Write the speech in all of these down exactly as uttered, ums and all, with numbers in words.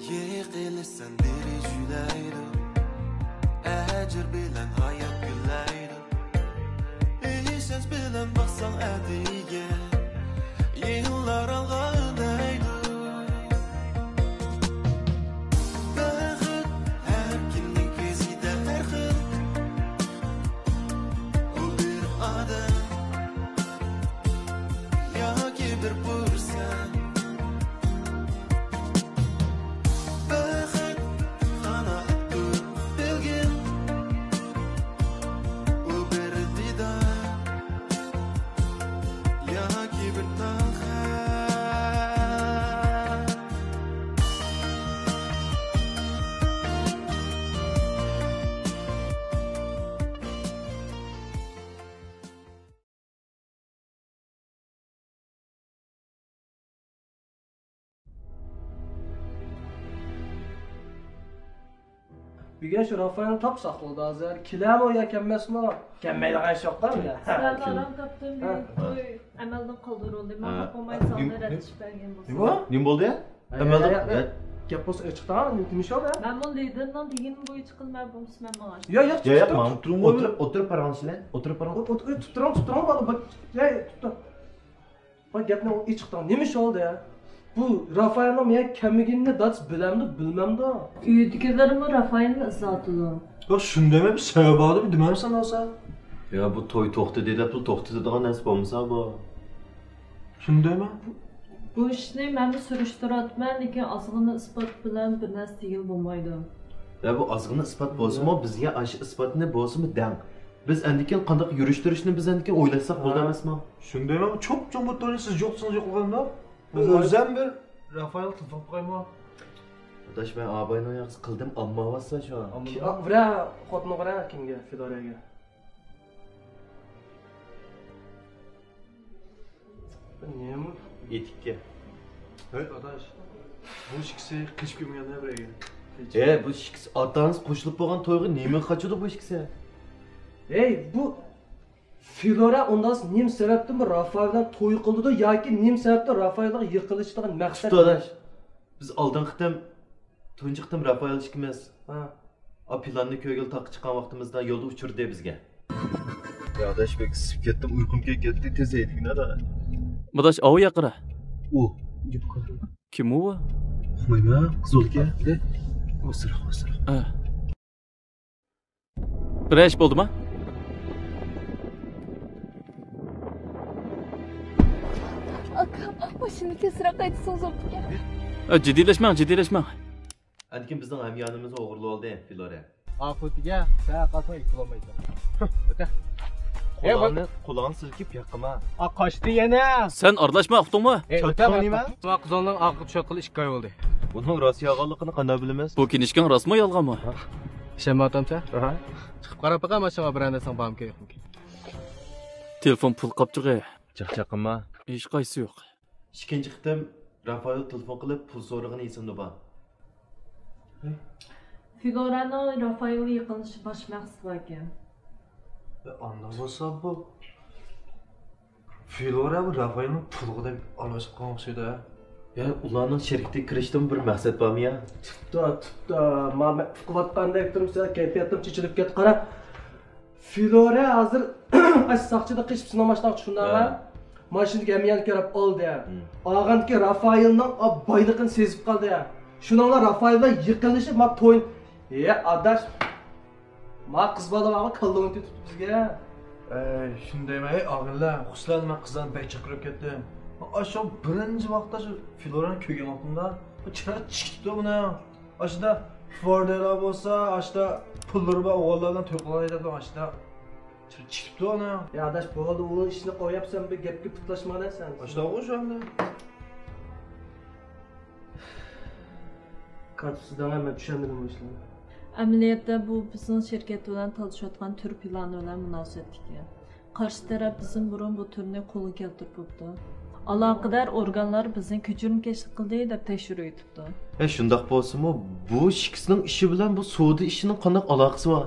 يىقىلىسەن دېرى جۈلەيدۇ، ئەجىر بىلەن ھايات گۈللەيدۇ. ئىشەنچ بىلەن باقساڭ ئەتىگە، يىللار ئالغا ئۈندەيدۇ. بەخت ھەر كىمنىڭ كۆزىدە ھەر خىل. ئۇ بىر ئادەم ياكى بىر پۇرسەت. بەخت قانائەتتۇر بەلكىم، ئۇ بىر دىدار ياكى بىر تاڭ خەت. بۈگۈن شۇ رافائېلنى تاپساق بولدى ھازىر. كېلەرمۇ يا كەلمەسمۇ؟ كەلمەيدىغان ئىش يوق-دە بۇنى. سىلەرنى ئاران تاپتىم، ھە. بۈگۈن توي ئەمەلدىن قالدۇرۇلدى. مەن ھە. بولماي نېم-، سالدى نېم-، رەت چۈشۈپ بەرگەن بولسا. نېمە؟ نېمە بولدى؟ ھە، ئەمەلدىن، ھە، ھە. گەپ بولسا ئېچىقتا، نېمە ئىش بولدى؟ مەن بۇ لىدېرنىڭ دېگىنىنى بويىچە قىلىمەن، بولمىسا مەن ماڭاي. ياق، ياق، ياق، ماڭ. ئولتۇرۇپ، ئولتۇرۇپ پاراڭلىشىلى. ئولتۇرۇپ پاراڭ. ئولتۇر، ئولتۇر، تۇتۇپ تۇرۇڭ، تۇتۇپ تۇرۇڭ، بالام. بىر، ياي، تۇتۇپ تۇر. بۇ گەپنى ئېچىقتا. نېمە ئىش بولدى؟ بۇ رافائېلنىڭ مېنىڭ كەلمىگىنىنى دادىسى بىلەمدۇ، بىلمەمدۇ؟ ئۆيدىكىلىرىمۇ رافائېلنى ئىزدەۋاتىدۇ. يا شۇنداقمۇ بىر سەۋەب بار دەپ دېمەمسەن بولسا؟ يا بۇ توي توختىدى دەپلا توختىتىدىغان نەرسە بولمىسا بۇ. شۇنداقمۇ؟ بۇ ئىشنى مەنمۇ سۈرۈشتۈرۈۋاتىمەن، لېكىن ئازغىنە ئىسپات بىلەن بىر نەرسە دېگىلى بولمايدۇ. يا بۇ ئازغىنە ئىسپات بولسىمۇ، بىزگە ئاشۇ ئىسپاتنى بولسىمۇ دەڭ. بىز ئەندىكىن قانداق يۈرۈشتۈرۈشنى بىز ئەندىكىن ئويلاشساق بولىدۇ ئەمەسمۇ؟ شۇنداقمۇ؟ چوپ-چوڭ بۇ توينى سىز يوقلىسىڭىز يوقلىغاندا. بىز ئۆزەم بىر رافائېلغا تېلېفون قىلىپ قويايمۇ؟ ئاداش، مەن ئاباينىڭ ياقىسى قىلدىم، ئالماۋاتسا شۇ. ئالمىدىم. ئا، ئۇرە، خوتۇنغا ئۇرە، كىمگە؟ فىدورەگە. نېمە؟ ئېتىككە. ھەي، ئاداش. بۇ ئىككىسى قېچىپ كەلمىگەن بىرەيگە. ھە، بۇ ئىككىسى ئاتا-ئانىسى قوشۇلۇپ بولغان تويغا نېمە قاچىدۇ بۇ ئىككىسى؟ ھەي، بۇ فلورا ئۇنداق نېمە سەۋەبتىن بۇ رافائېل بىلەن توي قىلدىدۇ ياكى نېمە سەۋەبتىن رافائېلغا يېقىنلىشىدىغان مەقسەت؟ تۇت، ئاداش. بىز ئالدىنقى قېتىم، تۇنجى قېتىم رافائېل ئىككىمىز ھە. ئا، پىلاننى كۆرگىلى تاغقا چىققان ۋاقتىمىزدا يولدا ئۇچرىدى بىزگە. يا ئاداش، بەك ئىسسىپ كەتتىم، ئۇيقۇم كېلىپ كەتتى، تېز ھەيدىگىن ئادا. ماداش، ئاۋۇ ياقىرا. ئۇ. كىم ئۇ؟ ئۇقمايمەن، قىز بولىدىكەن. ئوسۇرۇق، ئوسۇرۇق. ھە. بىرەر ئىش بولدىما؟ ئاكا، ماشىنىنى تېزرەك ھەيدىسىڭىز بوپتىكەن. ئە، جىددىيلەشمەڭ، جىددىيلەشمەڭ. ئەندىكىن بىزنىڭ ھەميانىمىزنى ئوغرىلىۋالدى، فلورا. ئاقىۋىتىگە سەن قالساڭ ھېچ بولالمايسەن. ئۆتە. قۇلاقنى، قۇلاقنى سىلكىپ ياقىما. ئا، قاچتى يەنە. سەن ئارىلاشما، ئۇقتۇڭمۇ؟ ئەي، ئۆتە. قىزىڭنىڭ ئاقىغا چۈشۈپ قېلىپ ئىككى ئاي بولدى. بۇنىڭ راست يالغانلىقىنى قانداق بىلىمىز؟ بۇ كىنىشكاڭ راستمۇ يالغانمۇ؟ ئىشەنمەيۋاتامسەن؟ ئاھا. چىقىپ قاراپ بېقە، ماشىنىغا بىرەر نەرسەڭ بارمىكىن يوقمىكىن. تېلېفون پۇل قاپچۇقى. چاقچاق قىلما. ھېچقايسىسى يوق. ئىككىنچى قېتىم رافائېل تېلېفون قىلىپ پۇل سورىغىنى ئېسىمدە بار. فلورانىڭ رافائېلغا يېقىنلىشىش باش مەقسىتى باركەن. ئانداق بولسا بۇ فلورا بۇ رافائېلنىڭ پۇلىغا دەپ ئارىلاشقان ئوخشايدۇ. يا ئۇلارنىڭ شىركىتىگە كىرىشتىمۇ بىر مەقسەت بارمۇ يا؟ تۇپتا، تۇپتا، ما مەن ئۇقۇۋاتقاندەك تۇرمىسا، كەيپىياتىم چېچىلىپ كەتتى، قارا. فلورا ھازىر ئاشۇ ساقچىدىن قېچىپ سېنىڭ ماشىناڭغا چۈشۈپ، ھە. ماشىنىدىكى ھەممە يەرنى كۆرۈپ ئالدى. ھىم. ئالغاندىكىن رافائېلنىڭ ئا بايلىقىنى سېزىپ قالدى. شۇنىڭ بىلەن رافائېل بىلەن يېقىنلىشىپ، ما توي. ھە، ئاداش. ما قىز بالا بارغۇ، كاللا ئوينىتىپ تۇرۇپتۇ بىزگە. ئەي، شۇندايمۇ، ئەي، ئاغىنىلەر، خۇسلان، مەن قىزلارنى بەك چاقىرىپ كەتتىم. ئاشۇ بىرىنچى ۋاقىتتا شۇ فلورانى كۆرگەن ۋاقتىمدا، چىرايى چىقىپتۇ بۇنىڭ. ئاشۇدا فوردەيلار بولسا، ئاشۇدا پۇللىرى بار ئوغۇللار بىلەن توي قىلالاي دەپ ئاشۇدا چىرايى چىقىپتۇ ئۇنىڭ. يا ئاداش، بولدى، ئۇنىڭ ئىشىنى قويۇپ سەن بىر گەپكە پۇتلاشمىغىن سەن. ئاشۇنداقغۇ شۇ ئەمدى. كاتىپ سىزدىن مەن چۈشەنمىدىم بۇ ئىشلارنى. ئەمەلىيەتتە بۇ بىزنىڭ شىركەت بىلەن تالىشىۋاتقان تۈر پىلانى بىلەن مۇناسىۋەتلىك. قارشى تەرەپ بىزدىن بۇرۇن بۇ تۈرنى قولغا كەلتۈرۈپ بوپتۇ. ئالاقىدار ئورگانلار بىزنى كۆچۈرمىكەشلىك قىلدى دەپ تەكشۈرۈۋېتىپتۇ. ھە، شۇنداق بولسىمۇ، بۇ ئىككىسىنىڭ ئىشى بىلەن بۇ سودا ئىشىنىڭ قانداق ئالاقىسى بار؟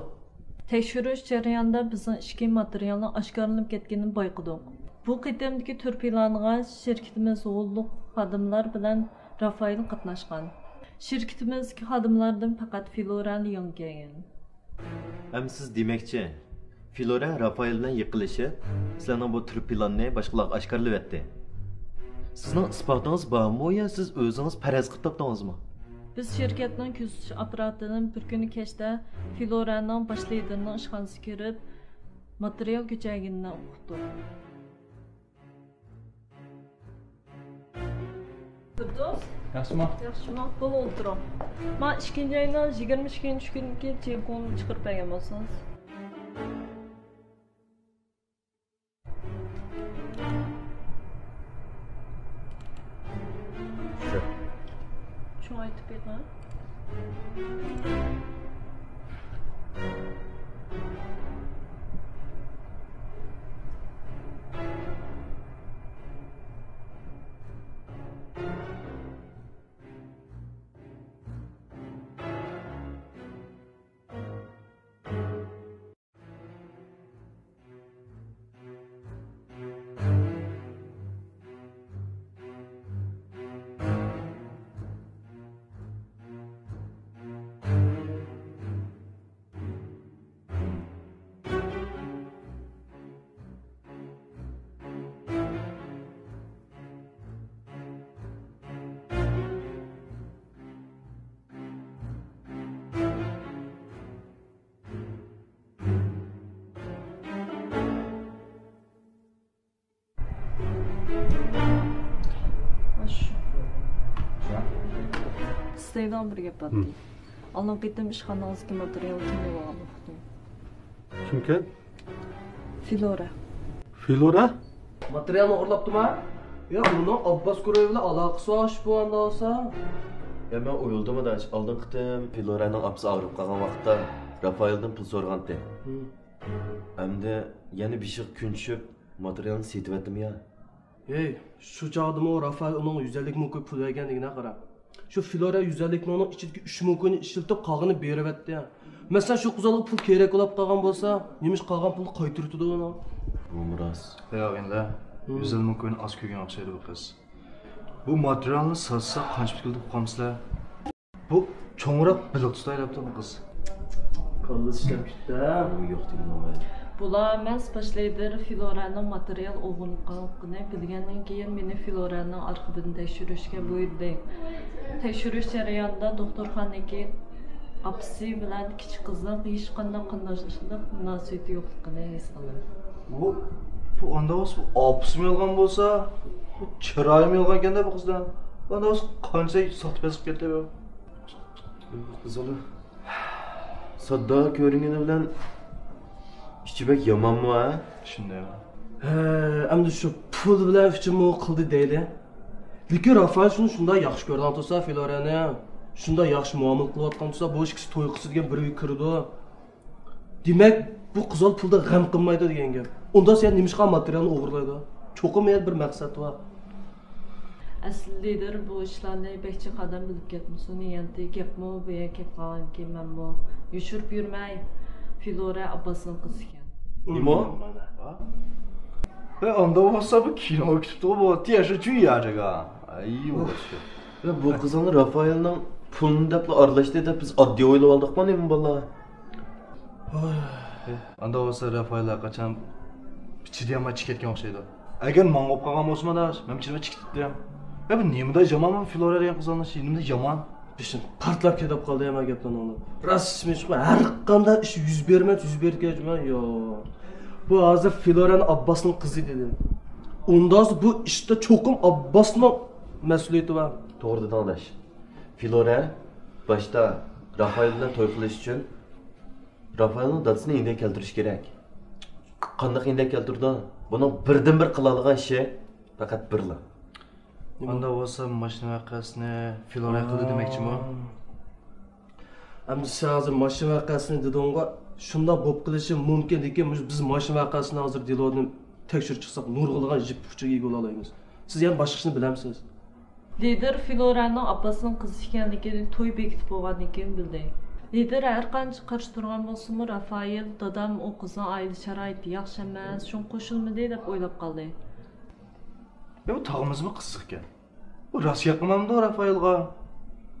تەكشۈرۈش جەريانىدا بىزنىڭ ئىچكى ماتېرىيالنىڭ ئاشكارىلىنىپ كەتكىنىنى بايقىدۇق. بۇ قېتىمدىكى تۈر پىلانىغا شىركىتىمىز ھوللۇق خادىملار بىلەن رافائېل قاتناشقان. شىركىتىمىزدىكى خادىملاردىن پەقەت فلورا لياڭ كەلگەن. ھەم سىز دېمەكچى، فلورا رافائېل بىلەن يېقىنلىشىپ، سىلەرنىڭ بۇ تۈر پىلاننى باشقىلارغا ئاشكارىلىۋەتتى. سىزنىڭ ئىسپاتىڭىز بارمۇ يا سىز ئۆزىڭىز پەرەز قىلىپ تاپتىڭىزمۇ؟ بىز شىركەتنىڭ كۆزىتىش ئاپپاراتىدىن بىر كۈنى كەچتە فلورانىڭ باش لىدىرىنىڭ ئىشخانىسىغا كىرىپ، ماتېرىيال كۆچۈرگىنىنى ئۇقتۇق. فىردوس. ياخشىمۇ؟ ياخشىمۇ؟ بول، ئولتۇرۇڭ. ما ئىككىنچى ئاينىڭ يىگىرمە ئىككىنچى كۈنىدىكى تېلېفوننى چىقىرىپ بەرگەن بولسىڭىز. شۇ. شۇڭا ئېيتىپ بېقىڭ. ئاشۇ. سىزدە بىر گەپ بار ئىدى. ئالدىنقى قېتىم ئىشخانىڭىزدىكى ماتېرىيال كىم ئېلىۋالغانلىقى؟ كىمكەن؟ فلورا. فلورا؟ ماتېرىيالنى ئوغرىلاپتىما؟ يا، بۇنىڭ ئابباس گۇرۇھى بىلەن ئالاقىسى بار ئىش بۇ ئاندا بولسا. يا، مەن ئويلىدىم ئاداش، ئالدىنقى قېتىم فلورانىڭ ئاپىسى ئاغرىپ قالغان ۋاقىتتا رافائېلدىن پۇل سورىغانتى. ھىم. ئەمدى يەنە بېشىغا كۈن چۈشۈپ، ماتېرىيالنى سېتىۋەتتىمۇ يا؟ ھەي، شۇ چاغدىمۇ رافائېل ئۇنىڭغا يۈز ئەللىك مىڭ كوي پۇل بەرگەنلىكىنى قارا. شۇ فلورا يۈز ئەللىك مىڭنىڭ ئىچىدىكى ئۈچ مىڭ كوينى ئىشلىتىپ، قالغىنىنى بېرىۋەتتى. مەسىلەن، شۇ قىزالغا پۇل كېرەك بولاپ قالغان بولسا، نېمىشقا قالغان پۇلنى قايتۇرتىدۇ ئۇنىڭ؟ بۇمۇ راست. ياق، ئەمدى ھىم. يۈز ئەللىك مىڭ كوينى ئاز كۆرگەن ئوخشايدۇ بۇ قىز. بۇ ماتېرىيالنى ساتساق قانچە پۇل كېلىدۇ ئۇقامسىلەر؟ بۇ چوڭراق بېلىق تۇتاي دەپتۇ بۇ قىز. كاللىسى ئىشلەپ كېتىپتۇ. بۇ يوق دېگىنى بولمايدۇ. بۇلار مەس باش لىدىر فلورانىڭ ماتېرىيال ئوغرىلىغانلىقىنى بىلگەندىن كېيىن مېنى فلورانىڭ ئارخىپىنى تەكشۈرۈشكە بۇيرۇدى. تەكشۈرۈش جەريانىدا دوختۇرخانىدىكى ئاپىسى بىلەن كىچىك قىزنىڭ ھېچقانداق قېرىنداشلىق مۇناسىۋىتى يوقلۇقىنى ھېس قىلدىم. بۇ، بۇ ئاندا بولسا، بۇ ئاپىسىمۇ يالغان بولسا، بۇ چىرايىمۇ يالغان ئىكەن-دە بۇ قىزدا. ئاندا بولسا قانچە ساختىپەزلىك كەتتى بۇ. قىزىلى. ساددا كۆرۈنگىنى بىلەن ئىچى بەك يامانمۇ، ھە؟ شۇنداق. ھە، ئەمدى شۇ پۇل بىلەن ئۈچۈنمۇ قىلدى دەيلى. لېكىن رافائېل شۇنى شۇنداق ياخشى كۆرىدىغان تۇرسا، فلورانى شۇنداق ياخشى مۇئامىلە قىلىۋاتقان تۇرسا، بۇ ئىككىسى توي قىلسا دېگەن بىر ئۆيگە كىرىدۇ. دېمەك، بۇ قىزال پۇلدا غەم قىلمايدۇ دېگەن گەپ. ئۇندا سەن نېمىشقا ماتېرىيالنى ئوغرىلايدۇ؟ چوقۇم يەنە بىر مەقسەت بار. ئەسلى لىدىر بۇ ئىشلارنى بەك جىق ئادەم بىلىپ كەتمىسۇن دېگەنتى. گەپمۇ بۇ يەرگە كەپ قالغانكىن، مەنمۇ يوشۇرۇپ يۈرمەي، فلورا ئابباسنىڭ قىزى ئىكەن. نېمە؟ ھە، ئاندا بولسا بۇ كىنوغا كېتىپتىغۇ بۇ. تيەشۇ چۈ ياجىگا. ئەي، ۋاي. يا، بۇ قىزىڭنى رافائېلنىڭ پۇلىنى دەپلا ئارىلاشتى دەپ بىز ئاددىي ئويلىۋالدۇقمۇ نېمە بالىلار؟ ئاندا بولسا رافائېل ھەرقاچان چىدىيالماي چىقىپ كەتكەن ئوخشايدۇ. ئەگەر ماڭا بولۇپ قالغان بولسىمۇ ئاداش، مەن چىدىماي چىقىپ كېتەتتىم. يا، بۇ نېمىدە يامان بۇ فلورا دېگەن قىزالنىڭ ئىشى، نېمىدە يامان؟ بېشىم پارتلاپ كېتىپ قالدى يا مانا گەپلەرنى ئاڭلاپ. راست ئىشمۇ ئىشقا، ھەر قانداق ئىش يۈز بەرمەس، يۈز بەرگەچمە، يا. بۇ ھازىر فلورانىڭ ئابباسنىڭ قىزى دېدى. ئۇنداقسا بۇ ئىشتا چوقۇم ئابباسنىڭ مەسئۇلىيىتى بار. توغرا دېدىڭ ئاداش. فلورا باشتا رافائېل بىلەن توي قىلىش ئۈچۈن رافائېلنىڭ دادىسىنى ئىندىيەگە كەلتۈرۈش كېرەك. قانداق ئىندىيەگە كەلتۈرىدۇ؟ بۇنىڭ بىردىنبىر قىلالىغان ئىشى پەقەت بىرلا. ئاندا بولسا ماشىنا ۋەقەسىنى فلورا قىلدى دېمەكچىمۇ؟ ئەمدى سەن ھازىر ماشىنا ۋەقەسىنى دېدىڭغۇ، شۇنداق بولۇپ قېلىشى مۇمكىن، لېكىن مۇشۇ بىز ماشىنا ۋەقەسىنى ھازىر دېلودىن تەكشۈرۈپ چىقساق، نۇرغۇنلىغان يىپ ئۇچىغا ئىگە بولالايمىز. سىز يەنە باشقا ئىشنى بىلەمسىز؟ لىدىر فلورانىڭ ئابباسنىڭ قىزى ئىكەنلىكىنى توي بېكىتىپ بولغاندىن كېيىن بىلدى. لىدىر ھەر قانچە قارشى تۇرغان بولسىمۇ، رافائېل دادام ئۇ قىزنىڭ ئائىلە شارائىتى ياخشى ئەمەس، شۇڭا قوشۇلمىدى دەپ ئويلاپ قالدى. يا، بۇ تاغىمىزمۇ قىزىق ئىكەن. بۇ راست گەپ قىلمامدۇ رافائېلغا؟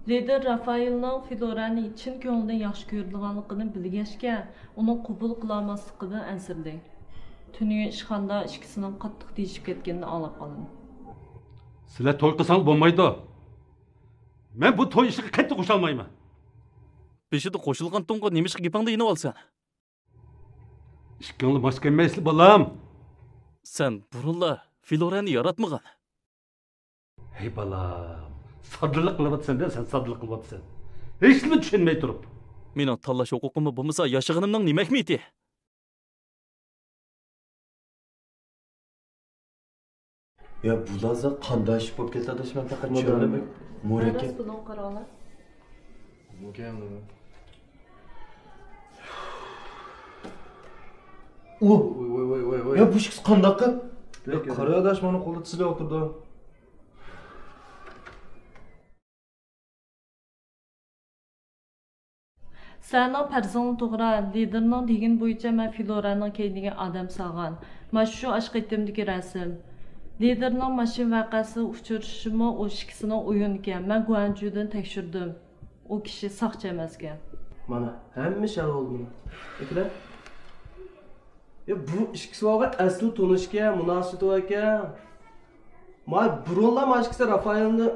لىدېر رافائېلنىڭ فلورانى چىن كۆڭلىدىن ياخشى كۆرىدىغانلىقىنى بىلگەچكە، ئۇنىڭ قوبۇل قىلالماسلىقىدىن ئەنسىرىدى. تۈنۈگۈن ئىشخانىدا ئىككىسىنىڭ قاتتىق تېگىشىپ كەتكىنىنى ئاڭلاپ قالدىم. سىلەر توي قىلساڭلار بولمايدۇ. مەن بۇ توي ئىشىغا قەتئىي قوشۇلمايمەن. بېشىدا قوشۇلغانتىڭغۇ، نېمىشقا گېپىڭدىن يېنىۋالىسەن؟ ئىككىڭلار ماس كەلمەيسىلەر، بالام. سەن بۇرۇنلا فلورانى ياراتمىغان. ھەي بالام، ساددىلىق قىلىۋاتىسەن-دە، سەن ساددىلىق قىلىۋاتىسەن. ھېچنېمە چۈشەنمەي تۇرۇپ. مېنىڭ تاللاش ھوقۇقۇممۇ بولمىسا، ياشىغىنىمنىڭ نېمە ئەھمىيىتى؟ يا، بۇلازا قانداق ئىش بولۇپ كەتتى، ئاداش؟ مەن پەقەت چۈشەنمىدىم. مۇرەككەپ. بۇنىڭغا قاراڭلار. ئۇ. ۋوي، ۋوي، ۋوي، ۋوي، ۋوي. يا، بۇ ئىككىسى قانداق قىل؟ يا، قارا ئاداش، مانا قولدا تىزىلىپ ئولتۇرىدۇ. سەنىڭ پەرىزىڭنى توغرا، لىدېرنىڭ دېگىنى بويىچە مەن فلورانىڭ كەينىگە ئادەم سالغان. مانا شۇ ئاشۇ قېتىمدىكى رەسىم. لىدېرنىڭ ماشىنا ۋەقەسىدە ئۇچرىشىشىمۇ ئۇ ئىككىسىنىڭ ئويۇنىكەن. مەن گۇەنجۇدىن تەكشۈردۈم. ئۇ كىشى ساقچى ئەمەسكەن. مانا، ھەممە ئىش ھەل بولدى مانا. ئەكىلە. يا، بۇ ئىككىسى بارغۇ ئەسلى تونۇشكەن، مۇناسىۋىتى باركەن. ما بۇرۇنلا ما ئىككىسى رافائېلنى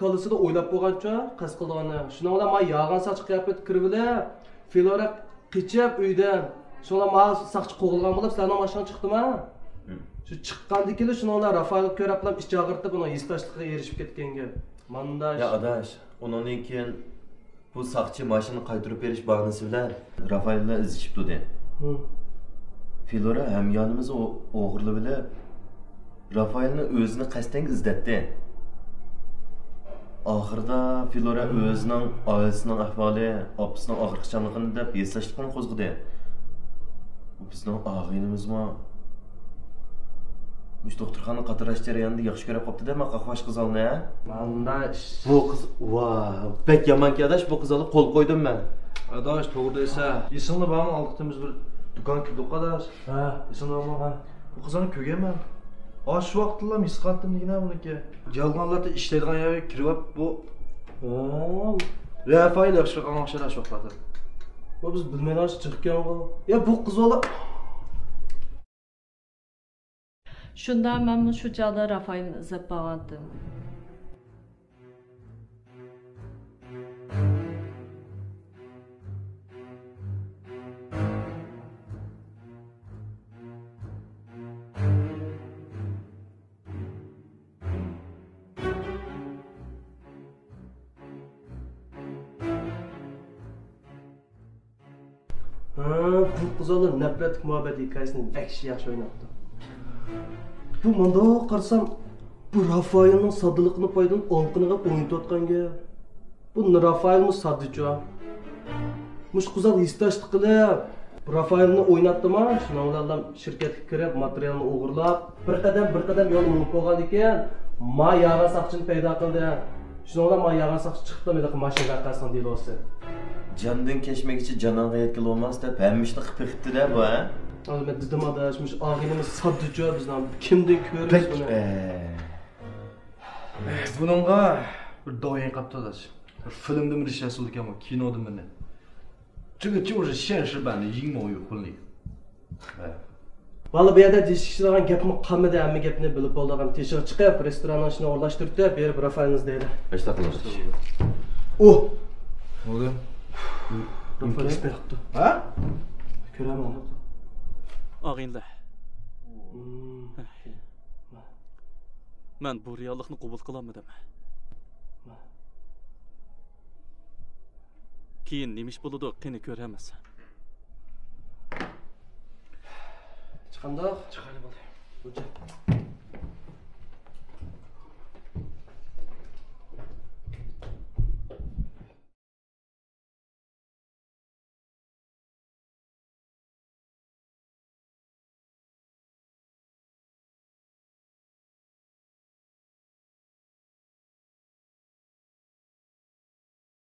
كاللىسىدا ئويلاپ بولغانچۇ، قەست قىلىدىغاننى. شۇنىڭ بىلەن ما يالغان ساقچى قىياپەتتە كىرىۋېلىپ، فلورا قېچىپ ئۆيدىن. شۇنىڭ بىلەن ما ساقچى قوغلىغان بولۇپ، سىلەرنىڭ ماشىنىڭ چىقتىما؟ ھىم. شۇ چىققاندىن كېيىن شۇنىڭ بىلەن رافائېل كۆرۈپلا ئىچ ئاغرىتىپ، ئۇنىڭ ھېسداشلىقىغا ئېرىشىپ كەتكەن گەپ. مانداش. يا ئاداش، ئۇنىڭدىن كېيىن بۇ ساقچى ماشىنىنى قايتۇرۇپ بېرىش باھانىسى بىلەن رافائېل بىلەن ئىزدىشىپ تۇردى. ھىم. فلورا ھەميانىمىزنى ئو-، ئوغرىلىۋېلىپ، رافائېلنى ئۆزىنى قەستەن ئىزدەتتى. ئاخىرىدا فلورا ھىم. ئۆزىنىڭ ئائىلىسىنىڭ ئەھۋالى، ئاپىسىنىڭ ئاغرىقچانلىقىنى دەپ ھېسداشلىقىنى قوزغىدى. بىزنىڭ ئاغىنىمىزمۇ مۇشۇ دوختۇرخانا قاتناش جەريانىدا ياخشى كۆرۈپ قاپتۇ-دە، ما قاقباش قىزالنى، ھە؟ مانداش. بۇ قىز، ۋا، بەك يامان ئاداش، بۇ قىزالغا قول قويدۇم مەن. ئاداش، توغرا دەيسەن. ئېسىڭدە بارمۇ، ئالدى قېتىم بىز بىر دۇكانغا كىردۇق، ئاداش. ھە. ئېسىڭدە بارمۇ؟ بۇ قىزالنى كۆرگەنمەن. ئاشۇ ۋاقىتتىلا مىس قاتتىم دېگىنە بۇنىڭكى. يالغانلاردا ئىشلەيدىغان يەرگە كىرىۋاپ بۇ. ھە. رافائېل ياخشىراق ئاڭلىغان ئوخشايدۇ ئاشۇ ۋاقىتلاردا. بۇ بىز بىلمەيدىغان ئىش جىق ئىكەنغۇ. يا، بۇ قىز بالا. شۇنداق مەنمۇ شۇ چاغدا رافائېلنى ئىزدەپ بارغانتىم. ھە، بۇ قىزالار نەپرەتلىك مۇھەببەت ھېكايىسىنى ۋەھشىي ياخشى ئويناپتۇ. بۇ مۇنداق قارىسام، بۇ رافائېلنىڭ ساددىلىقىنى پايدىلىنىپ ئالىقىنى قىلىپ ئوينىتىۋاتقان گەپ. بۇ رافائېلمۇ ساددىچۇ. مۇشۇ قىزال ھېسداشلىق قىلىپ، رافائېلنى ئويناتتىما، شۇنىڭ بىلەن شىركەتكە كىرىپ، ماتېرىيالنى ئوغرىلاپ، بىر قەدەم، بىر قەدەم يول مېڭىپ بولغاندىكىن، ما يالغان ساقچىنى پەيدا قىلدى. شۇنىڭ بىلەن ما يالغان ساقچى چىقىپلا، مېنىڭ ماشىنا ۋەقەسىنىڭ دېلوسى. جاندىن كەچمىگۈچە جانانغا يەتكىلى بولماس دەپ، ھەممە ئىشنى قىلىپ بېقىپتۇ-دە بۇ، ھە؟ ھازىر مەن دېدىم ئاداش، مۇشۇ ئاغىنىمىز ساددىچۇ، بىزنىڭ كىمدىن كۆرىمىز بەك، بۇنى؟ ئە. ئە، بۇنىڭغا بىر دويىن قاپتۇ ئاداش. بىر فىلىمدىن بىر ئىش ياسىلىدىكەن بۇ، كىنودىن بىرنى. 这个就是现实版的阴谋与婚礼. بالا، بۇ يەردە دېيىشكە ئىشلىغان گەپمۇ قالمىدى، ھەممە گەپنى بىلىپ بولدى. ئاغام تېشىغا چىقىپ، رېستوراننىڭ ئىشىنى ئورۇنلاشتۇرۇپتۇ، بېرىپ رافائېلنى ئىزدەيلى. ئاشتاق قىلىڭ. ئۇ! بولدى. رافائېل ئىزدەپتۇ. ھە؟ كۆرەمەن. ئاغىنىلەر. مەن بۇ رېئاللىقنى قوبۇل قىلالمىدىم. كېيىن نېمە ئىش بولىدۇ، قېنى كۆرەرمىز. چىقامدۇق؟ چىقايلى، بولدى. بۇچە.